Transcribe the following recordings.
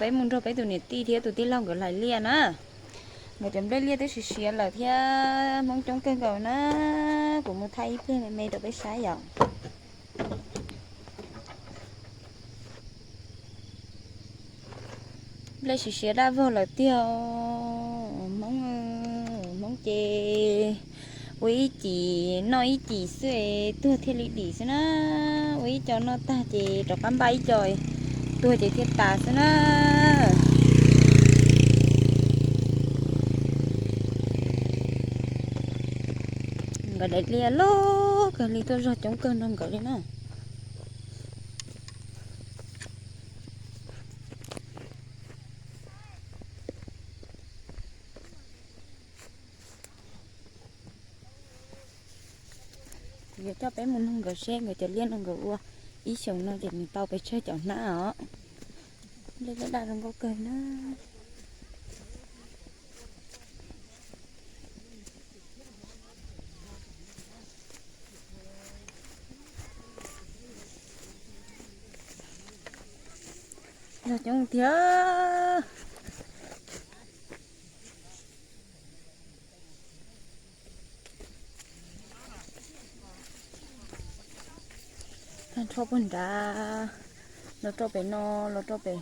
Peb mus nrog peb tus niam tij thiab tus tij laug nkawd hlais liaj na. Nkawd cov nplej liaj twb siav siav lawm thiab, Hmoob coob kawg nkaus na. Kuv mus thaij ib pliag me me rau peb saib yom. Nplej siav siav daj vog lawm tiag. Hmoob, Hmoob ces ua ib cim noj ib cim xwb, tuag thiaj li dim xwb na. Ua ib co noj tag ces rov qab npaj ib co, tuag ces thiaj tas xwb na. Nkawd daim liaj loj kawg li, tuaj zog coob kawg nrog nkawd li na. Kuv yuav coj peb mus nug nkawd seb nkawd cov liaj no nkawd ua ib xyoos no ces nws tau pes tsawg cov hnab os. Nplej daj daj zoo nkauj kawg na. Zog coob tiag. Tag nrho puag nrad los rau pem no, los rau pem,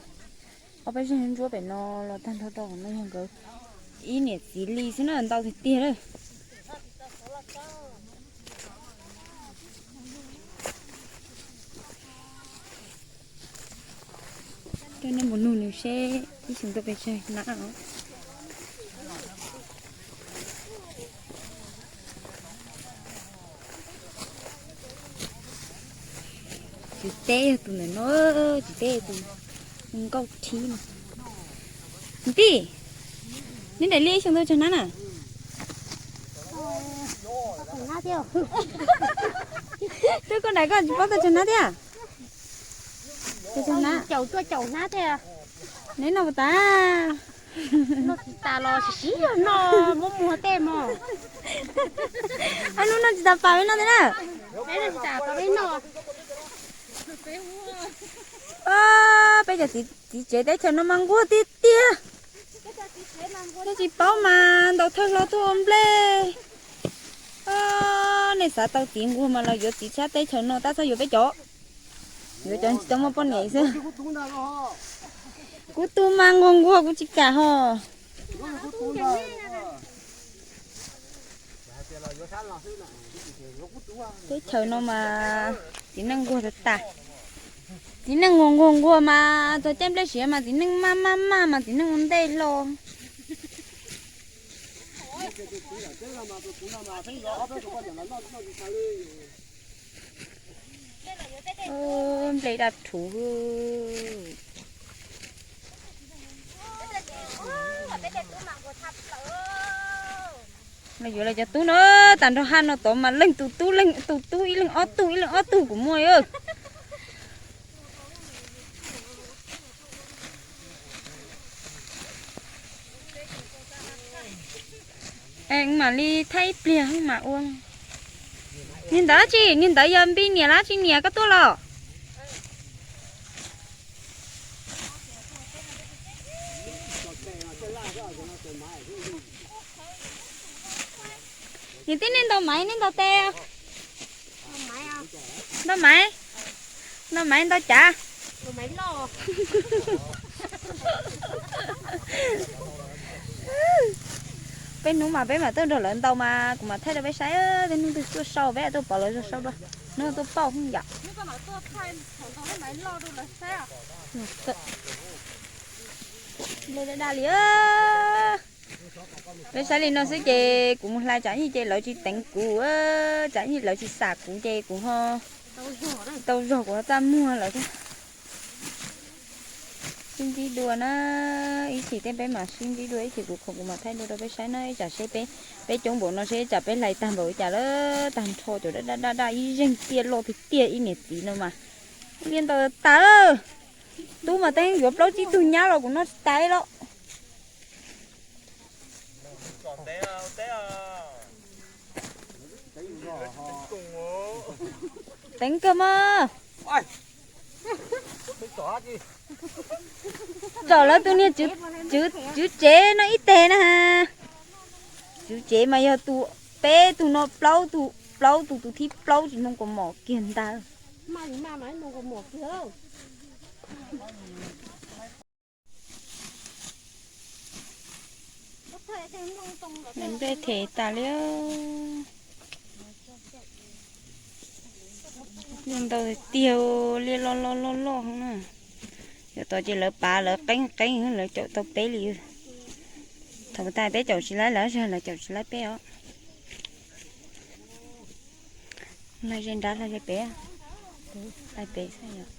ob peb zej ntsuab pem no los tag nrho rau qhov no yog nkawd ib niam txiv li xwb na, ntau tiag tiag lawm. Coj nej mus nug nws seb ib xyoos tuaj pes tsawg hnab os. Txiv teb yog tus ntawm no, txiv teb tus nkauj thib no. Tij, neb daim liaj ib xyoos tuaj tsawg hnab na? Twb koj daim koj tsis paub tuaj tsawg hnab thiab. Caum cuaj caum hnab thiab. Neb noj puas tas? Noj tsis tas los siv siv noj muab muag tej mog. Ab, hnub noj tsis tas pas peb noj thiab na. Peb noj tsis tas pas peb noj. Peb cov txiv tsev teb chaws no mas nquag tiag tiag. Nej tsis paub mas ntaus thawj hlo tuaj ua nplej. Nej xav tau txiv nquag mas los yuav txiv tshab teb chaws no tab, txhob yuav peb cov. Yuav cov tsis tau muaj poj niam xwb. Kuv tus mas nquag nquag kuv tsis kam ho. Teb chaws no mas txiv neej nquag tas tas. Txiv neej nquag nquag nquag mas txog caij nplej siav mas txiv neej maj maj maj mas txiv neej ua ntej hlo. Nplej daj rhuv. Los yuav los cov tub no, tag nrho haj no tod mas leej tus tub, leej tus tub ib leeg ob tug, ib leeg ob tug kuv muaj. Es mam li thaij ib pliag mas ua. Niag ntawd tsis, niag ntawd yog npib niam lab tsis niam koj tuaj los. Niam tij, nej ntaus maiv, nej ntaus tes? Ntaus maiv, ntaus maiv, ntaus cav? Peb hnub mas peb mam tuaj nrog lawv ntaus mas kuv mam thaij rau peb saib, tej hnub twg tuaj sau peb tuaj pom lawv zog sau dua, hnub tuaj pauj hwj yam. Nplej daj daj li. Peb saib li no xwb ces kuv mus hlais tsam ib ces lawv tsis teev kuv, tsam ib lawv tsis xam kuv ces kuv ho tau zog kuv ho txaj muag lawm thiab. Sib ntsib dua na, ib chim tej peb mam sib ntsib dua, ib chim kuv khoom kuv mam thaij dua rau peb saib na, ib tsam seb peb, peb coob npaum no seb ib tsam peb hlais tag npaum li cas lawm, tag nrho cov daj daj daj daj ib zeeg tiaj loj tiag tiag ib niam txiv no mas. Liaj ntau tas, tub mas teeb yuav plaub tsib tug nyab los kuv noj tsis tas los. Teev kawg mas. Tsom lawv tus niag tswv tsev no ib teg na. Tswv tsev mas yog tus peb tug no plaub tug, plaub tug, tus thib plaub tsis hnov kaus mom kiag ntag. Nplej them tas li. Liaj ntau tiag, liaj loj loj loj loj na. Yog tod ces lawv pav lawv qeeb qeeb lawv caum tau peb li. Thaum tas peb caum tsis laib lawv, lawv caum tsis laib peb os. Hlais ze nrad hlais ze pem, hlais pem xwb yom.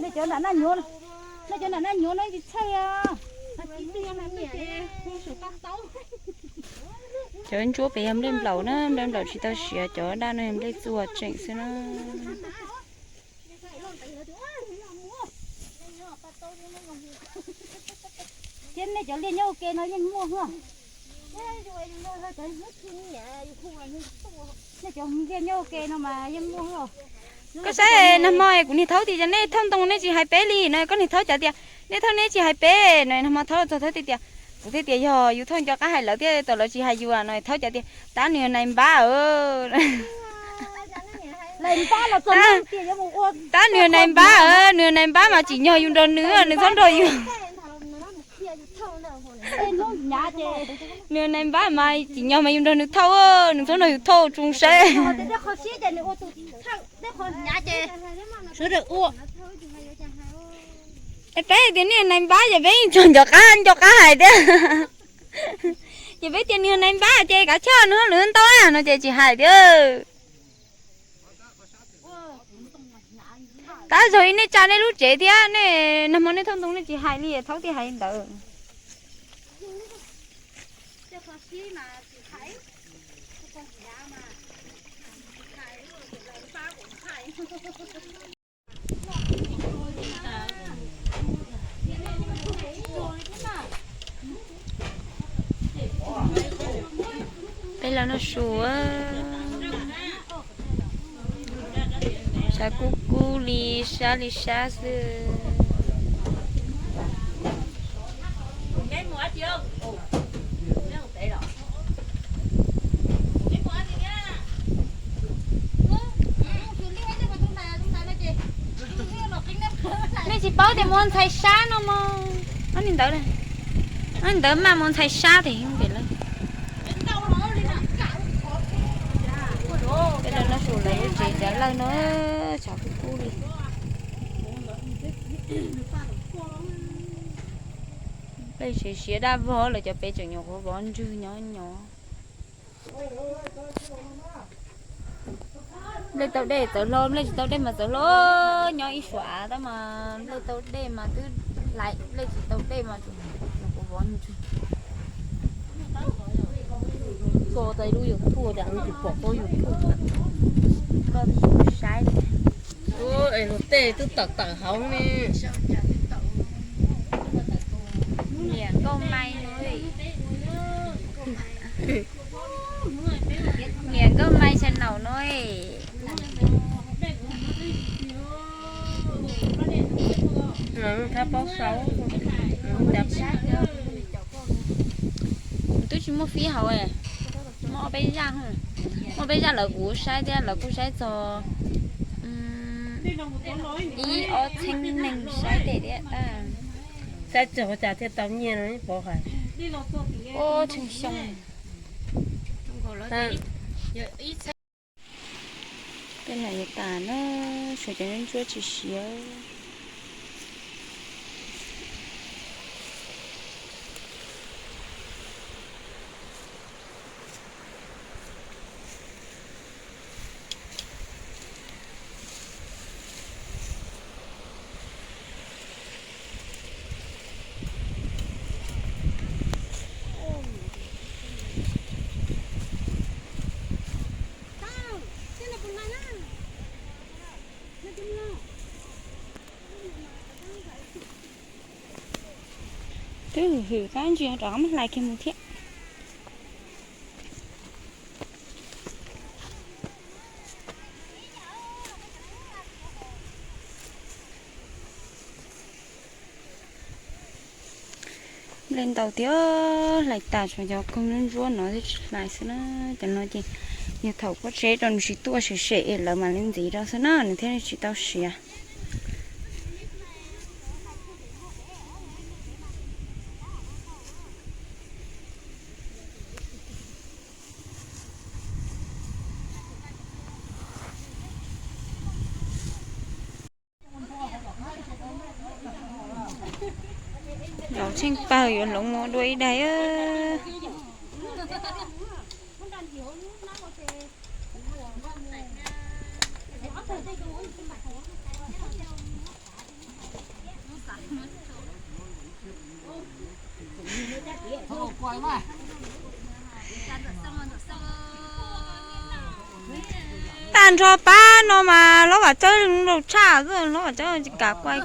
Nej cov nram naj nyuv, nej cov nram naj nyuv no tsis txhawj os. Cov ntsuab pem yog nplej nplaum na, nplej nplaum tsis tau siav, cov daj no yog nplej txua tseem xwb na. Thiab nej cov liaj nyob ua ke no yeej muaj. Nej cov liaj nyob ua ke no mas yeej muaj. Koj saib nag hmo kuv niag thaub tias nej thauj ntoo nej tsis hais peb li no, koj niag thaub cav tias nej thauj nej tsis hais peb no, nag hmo thaub los txog thaub thiaj tias, kuv thiaj tias yog yus thauj nco qab hais lawv thiaj tau, lawv tsis hais yus no, thaub cav tias tab nws nais npab. Tab nws nais npab, nws nais npab mas tsim nyog yus nrog nws, nws txhob nrog yus. Nws nais npab mas tsim nyog mas yus nrog nws thauj, nws txhob nrog yus thauj tso saib. Es peb tias nej nais npab ces peb yeej tsuas nco qab nco qab hais thiab. Ces peb tias nws nais npab ces kav chawj nws lwm ntau no ces tsis hais thiab. Tab zaug ib nej tsa nej lub tsev thiab, nej nag hmo nej thauj ntoo nej tsis hais li, thaub thiaj hais li ntawd. Peb los noj su, sab kub kub li, sab li sab xwb. Nej tsis paub tias mus ntxhais sab no mog. Ob niag ntawd, ob niag ntawd maj mus ntxhais sab tes pem lawm. Peb lawv no su lawv lub tsev ncav lawj no, tshav kub kub li. Nplej siav siav daj vog lawm, cov pem tseem nyuam qhuav vov ntswg nyob nyob. Nplej tau dej txawv hlo, nplej tsis tau dej mas txawv hlo. Nyob ib suam av tab mas nplej tau dej mas twb hlais, nplej tsis tau dej mas nyuam qhuav vov ntswg. Tso tas lub YouTube tas wb tsis pom koj YouTube. Koj saib. Es luag tej twb tawm tawm hauv ne. Niam nkauj mais no, niam nkauj mais channel no. Thab paub saub, twb tsis muaj fij hauv, muaj ob peb zaj, muaj peb zaj lawv kuv saib thiab lawv kuj saib txog ib ob txheeb neeg saib tej thiab. Saib txog cas thiaj tau nyiaj no pov hais. Ob txheeb xyoo. Tej no yuav tas na, tshuav cov ntsuab tsis siav. Twb hwm hwm qab ntsis rov qab hlais kiag mus thiab. Hle ntau tiag, hlais tas tshuav cov koog ntsuab ntsuab no thiab tsis hlais xwb na. Cov no ces yog thaum pob zeb rau nws tsis tuaj sem sem es lawv mam li ntxiv rau xwb na, nws thiaj li tsis tau siav. Los tsheej pawg yuav hloov mus dua ib daig. Tag nrho pab no mas hlob Vam Tsawb zoo tshaj, hlob Vam Tsawb tsis kam quaj.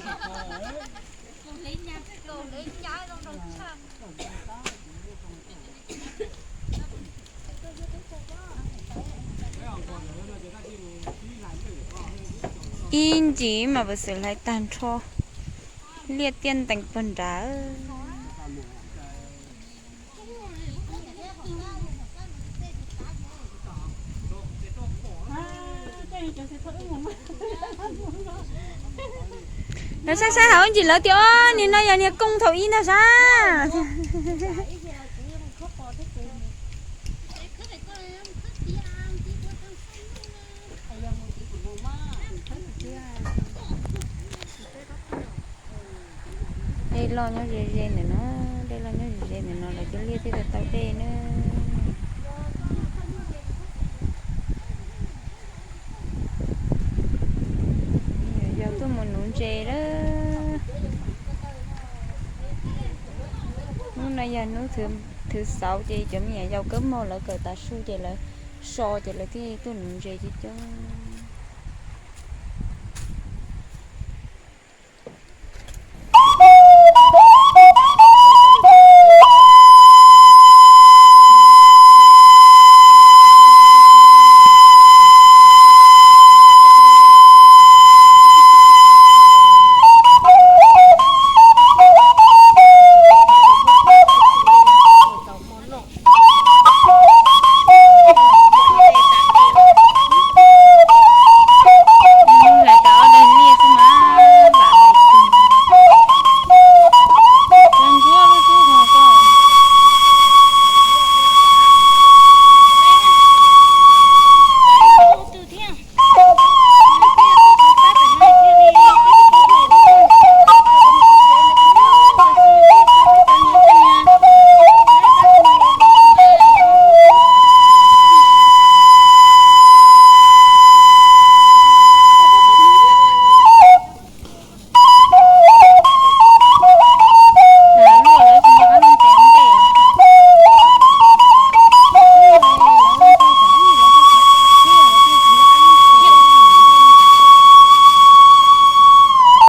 Ib ntsis mas puas xwm hlais tag nrho liaj tiaj ntees puag nrad. Lawv saib saib hauv ntsis lawv tias, o, niag no yog niag kooj thaum ub ntag sas. Dej loj nyob ze ze ntawm no, dej loj nyob ze ze ntawm no lawv cov liaj thiaj tau tau dej na. Yog tuaj mus nuv ntses lawm. Hnub no yog hnub thứ sáu ces cov me nyuam yaus kawg mog lawv kawm tav su ces lawv so ces lawv thiaj tuaj nuv ntses coob coob.